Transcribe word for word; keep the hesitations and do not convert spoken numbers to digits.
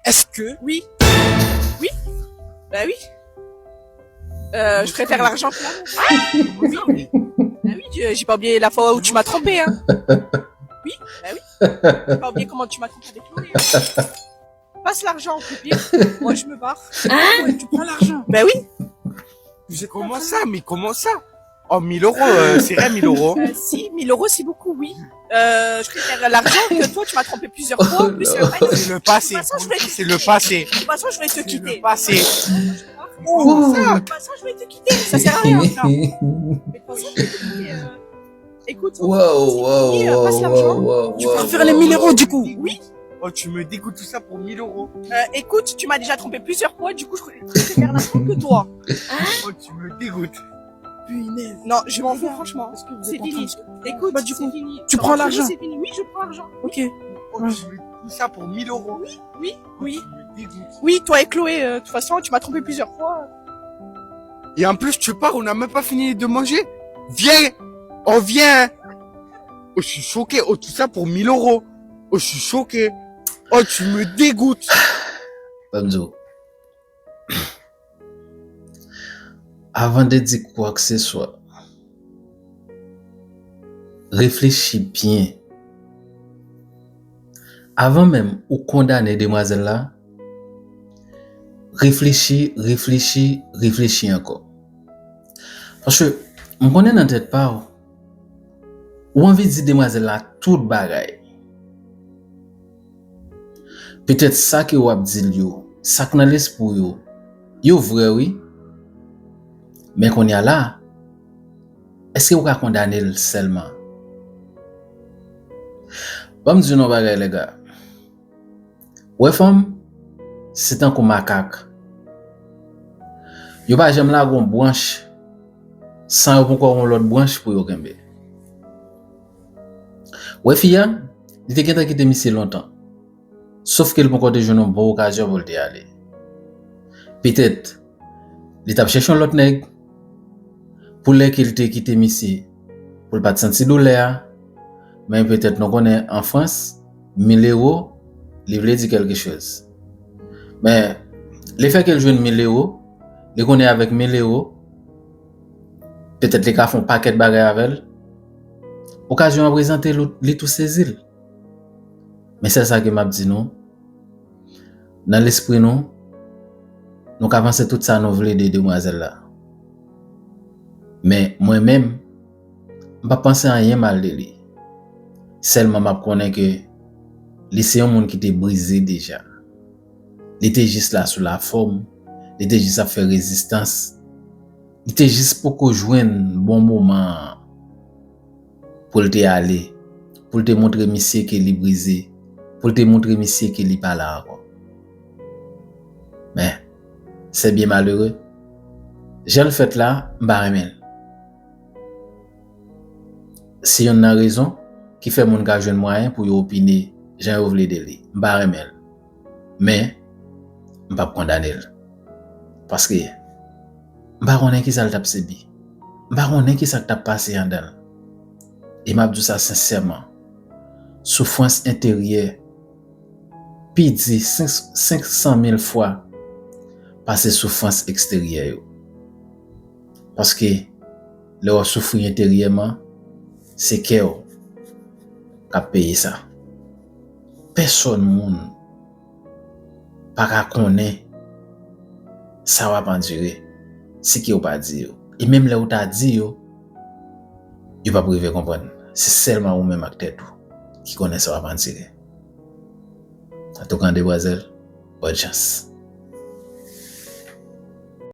Est-ce que... Oui. Oui. Bah oui. Euh, je préfère l'argent que l'amour. Oui, oui. Bah oui, euh, j'ai pas oublié la fois où tu m'as trompé, hein. Oui, bah oui. J'ai pas oublié comment tu m'as trompé avec Chloé, hein. Passe l'argent, pipip. Moi, je me barre. Hein ? Ouais, tu prends l'argent. Ben oui. Comment ça ? Mais comment ça ? Oh, mille euros, euh, c'est rien, mille euros. Euh, si, mille euros, c'est beaucoup, oui. Euh, je préfère l'argent que toi, tu m'as trompé plusieurs fois. En plus, c'est le passé. C'est le passé. De toute façon, je vais te quitter. C'est le passé. Comment ça ? De toute façon, je vais te quitter. Ça sert à rien, ça. Mais de toute façon, je vais te quitter, euh. Écoute, wow, wow, wow, wow, wow. Tu préfères les mille euros, du coup ? Oui. Oh, tu me dégoûtes, tout ça pour mille euros. Euh, écoute, tu m'as déjà trompé plusieurs fois, du coup, je préfère l'argent que toi. Oh, tu me dégoûtes. Punaise. Non, je m'en fous, franchement. C'est fini. Écoute, bah, du coup, c'est fini. Tu prends l'argent ? C'est fini. Oui, je prends l'argent. Ok. Oh, tu me dégoûtes, tout ça pour mille euros. Oui, oui, oui. Oh, tu me dégoûtes. Oui, toi et Chloé, euh, de toute façon, tu m'as trompé plusieurs fois. Et en plus, tu pars, on n'a même pas fini de manger. Viens, on vient. Oh, je suis choqué. Oh, tout ça pour mille euros. Oh, je suis choqué. Oh, tu me dégoûtes. Ban m di w, avan de di kwakeseswa, reflechi byen. Avan menm ou kondane demwazèl la, reflechi, reflechi, reflechi ankò. Paske m konnen nan tèt pa w, ou anvi di demwazèl la tout bagay. Petèt sa ke w ap di l yo, sa k nan lespri w yo, yo vrè wi. Men kounye a la, èske w ka kondane l sèlman? Ban m di nou yon bagay, lèga. Ou wè fanm, se tankou makak. Yo pa janm lage yon branch san yo poko yon lòt branch pou yo kenbe. Ou wè fi a, li te gentan kite misye lontan. Sof ke li poko te jwenn yon bon okazyon pou l te ale. Petèt, li t ap chèche yon lòt nèg pou lè ke li te kite misye, pou l pa t santi doulè a. Men petèt nou konnen an Frans, mil ewo, li vle di kèlke choz. Men, lefètke l jwenn mil ewo, li konnen avèk mil ewo, petèt li ka fè yon pakèt bagay avè l. Okazyon an prezante, li, li tou sezi l. Men sèl sa ke m ap di nou, nan lespri nou, nou ka panse tout sa nou vle de demwazèl la. Men mwen menm, m p ap panse anyen mal de li. Sèlman m ap konnen ke li se yon moun ki te brize deja. Li te jis la sou lafòm, li te jis ap fè rezistans. Li te jis poko jwenn bon moman an pou l te ale, pou l te montre misye ke li brize, pou l te montre misye ke li pa la ankò. Men, c'est bien malheureux. Jan l fèt la, m pa renmen l. Se yonn nan rezon ki fè moun ka jwenn mwayen pou yo opine jan yo vle de li. M pa renmen l. Men, m p ap kondane l. Paske, m pa konnen kisa l t ap sibi. M pa konnen kisa k t ap pase anndan l. E m ap di w sa sensèman, soufrans enteryè pi di senk, senk san mil fwa pase soufrans eksteryè yo. Paske, lè w ap soufri enteryèman, se kè w k ap peye sa. Pèsòn moun pa ka konnen sa w ap andire si ke w pa di yo. E menm lè w ta di yo, yo p ap rive konprann. Se sèlman ou menm ak tèt ou ki konnen sa w ap andire. Antouka, demwazèl, bòn chans.